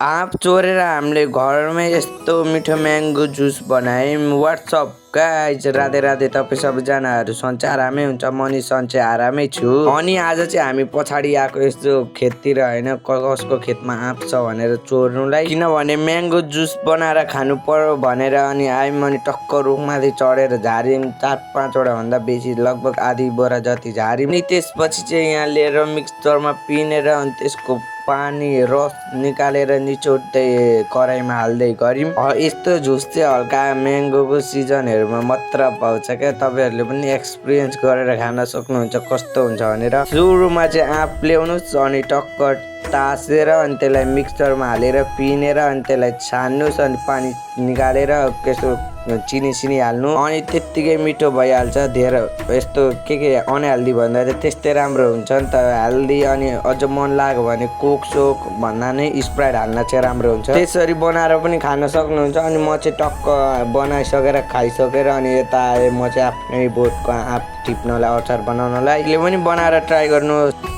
आँप चोरेर हामीले घरमै यस्तो मिठो म्याङ्गो जुस बनायौँ। WhatsApp guys, Radhe Radhe. तपाईँ सबैजनाहरू सन्चै आरामै हुन्छ, म नि सन्चै आरामै छु। अनि आज चाहिँ हामी पछाडि आएको यस्तो खेततिर होइन, कसको खेतमा आँप छ भनेर चोर्नुलाई, किनभने म्याङ्गो जुस बनाएर खानु पर्यो भनेर। अनि आयौँ अनि टक्क रुखमाथि चढेर झार्यौँ 4-5वटा भन्दा बेसी, लगभग आधी बोरा जति झार्यौँ। अनि त्यसपछि चाहिँ यहाँ लिएर मिक्सचरमा पिनेर अनि त्यसको पानी रस निकालेर निचोड्दै कराईमा हाल्दै गऱ्यौँ। यस्तो जुस चाहिँ हल्का म्याङ्गोको सिजनहरूमा मात्र पाउँछ क्या, तपाईँहरूले पनि एक्सपिरियन्स गरेर खान सक्नुहुन्छ कस्तो हुन्छ भनेर। सुरुमा चाहिँ आँप ल्याउनुहोस् अनि टक्क तासेर अनि त्यसलाई मिक्सचरमा हालेर पिनेर अनि त्यसलाई छान्नुहोस् अनि पानी निकालेर त्यसो चिनी सिनी हाल्नु अनि त्यत्तिकै मिठो भइहाल्छ। धेरै यस्तो के अनहेल्दी भन्दा चाहिँ त्यस्तै राम्रो हुन्छ नि त। हेल्दी अनि अझ मन लाग्यो भने कोक सोक भन्दा नै स्प्राइट हाल्न चाहिँ राम्रो हुन्छ। त्यसरी बनाएर पनि खान सक्नुहुन्छ। अनि म चाहिँ टक्क बनाइसकेर खाइसकेर अनि यता आएँ। म चाहिँ आफ्नै बोटको आँप टिप्नलाई, अचार बनाउनलाई। अहिले पनि बनाएर ट्राई गर्नुहोस्।